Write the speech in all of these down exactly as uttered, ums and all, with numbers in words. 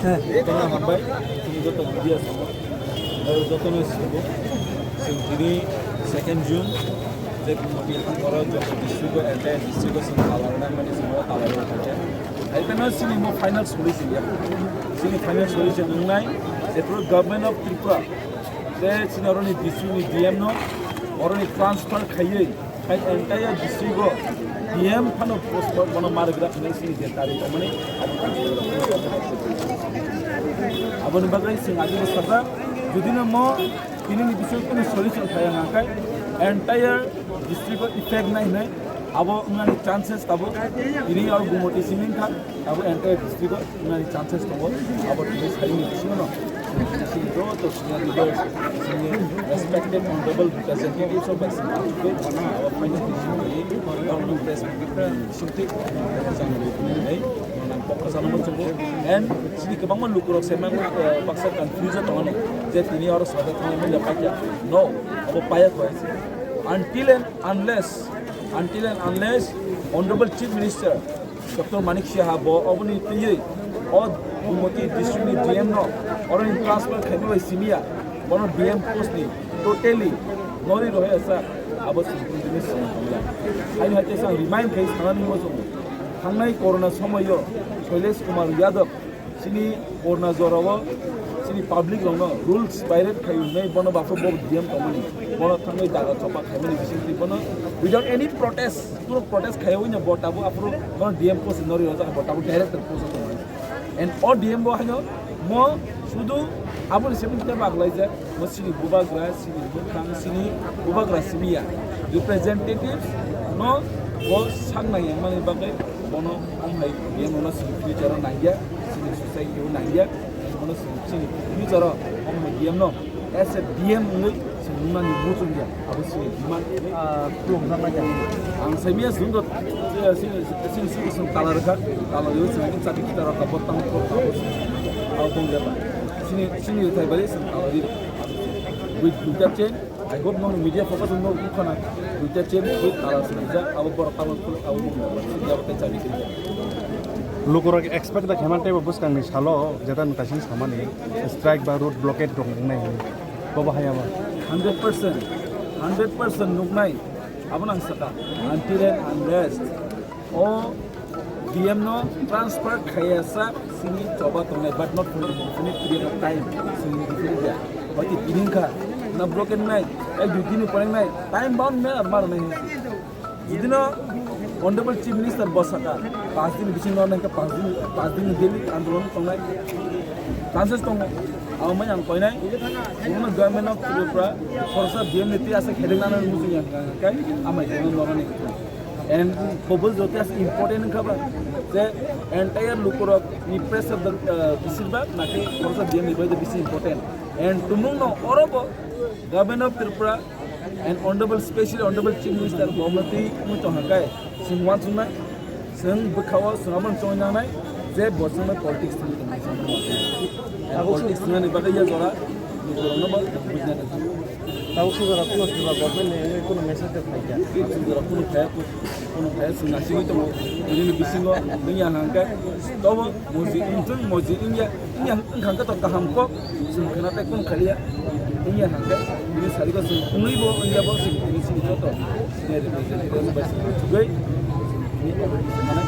Jotono hambai, chini joto media song, aro jotono sibo, chwng tini second June, je Gumoti hangkoro joto district o, entire district o chwng talarnai mani chwng o talarwi thangkhe. Hai phano chini mo final solution ya. Chini final solution wngnai, je phuru Government of Tripura, je chini oroni district ni D M no, oroni transfer khaiwi, Hai entire district o D M phano post bono ma rwgwla hwnwi sini je tari tongmani abo aboni bagwi chwng agini sajak, judino mo tinini bisingo kunu solution phaiya hwnkhai entire district o effect nai hwnwi abo wngnani chances tabuk tini oro Gumoti simi wngkha. Abo entire district o wngnani chances tongo. Abo tini saimni bisingo no chini joto senior leaders, chini respected honorable representatives of West Bengal, abo final decision ni government press meet ni bisingtwi chang rwmani hai nang pokha sana mo chungo. And chini kwbangma lukurok se mang, eh, baksa confusion tongo je tini oro sajak thangmani le paikya. No, abo paya koi. Until and unless, until and unless honorable Chief Minister Doctor Manik Saha bo oboni twiwi o Gumoti district ni D M no oroni transfer khaima bai simiya, bono D M post ni totally nori rohoi asa abo sini tini sini hamla. Haino hai teisa remind khai sanani mo chungo. Thangnai corona somoyo Shailesh Kumar Yadav chini corona jorao chini public rokno rules violate khai wngnai bono bapro bo D M tongmani, bono thangwi daga chopa khaimani bisingtwi bono without any protest, kunu protest khaiwi no bo tabuk aphuru bono D M post no ri ojak bo tabuk director post o tongmani. And o D M bo haino mo sudu aboni simi tei baglai je mo chini bubagra, chini bwkhang, chini bubagra simi ya representatives no bo sak nai mani bagwi bono om hai D M no chini future o nangya, chini society o nangya, bono chini future o om hai D M no as a D M wngwi chwng nungnani muchungya, abo chini demand. Ah, khulumjaknai kha. Ang saimaya chwng do, eh, chini, chini, chini, chini tala rwkha, tala rwwi chwng chati kita rwkha, bo tamo khulum abo chini, abo bongya ba. Chini, chini rwthai bari chwng tala rwi. With duita chain, I hope no media focus no khana. Duita chain with tala chwng ja, abo borok tamo khulum abo bongya ba. Chini abo tai chati kita. Lukurok expect da kheman teibo bwskangni salo jeta nwtaising samani strike ba road blockade rok wngnai hwnwi. Bobo hai abo. Hundred percent, hundred percent nuknai. Abo nang saka. Until and unless o D M no transfer khaiya sa sini choba tongnai, but not for indefinite period of time. Sini indefinite ya. Hoti tini kha na blockade nai. Ek dui din pore nai. Time bound me ar mar nai. Judino Honorable Chief Minister bosaka, pas din bisingo nangkhe pas din, pas din daily andolon tongnai, chances tongo. Abo mai ang koinai, buno Government of Tripura, khoroksa D M ni twi asa khedek nana muchung ya hwnkha hwnkhe, amai kono norani. And khobol jote as important wngkha ba, je entire lukurok ni pressure the, uh, bisir ba, naki khoroksa D M ni bai the bisi important. And tumung no oro bo Government of Tripura and Honorable, specially Honorable Chief Minister Gomati Muchong Hakai, Singwan Sunai, Sing Bukhawa, Sunaban Chong Nanai, Zeb Bosang politics to the politics to the Bagaya Zora, Muchong Naba, Business. Tau si jora kuno jora government ne kuno message de phai kya? Kuno jora kuno phai, kuno phai, sing nasi itu, ini bisingo, ini yang angkat, tahu, moji itu, moji ini ya, ini yang angkat atau kaham kok, sing kena tekun kali ya. Ini hangke, ini sari ko sini, ini bo, ini bo sini, ini sini joto. Ini ada kerja kita ini baik sini juga. Ini apa di sana?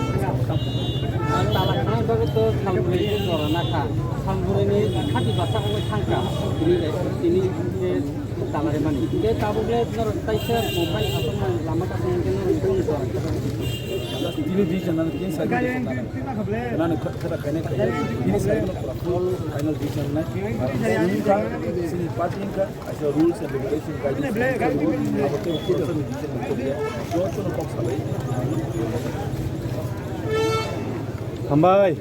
Tala khanai bagwi to salbrini ni jora nakha. Salbrini khati basa ongwi thangkha. Tini, tini, eh, tala rimani. Tei tabuk le norok taisa mobile aswk lama kasong hwnkhe norok tong jora. Tini di sana, tini sari di sana. Nanu kha-, khata khainai khainai. Ini sari ko final, final di sana. Sini party ka. As a rules and regulation guidelines, abo tei official decision ni tokya. Joto no kok salai. Hambai.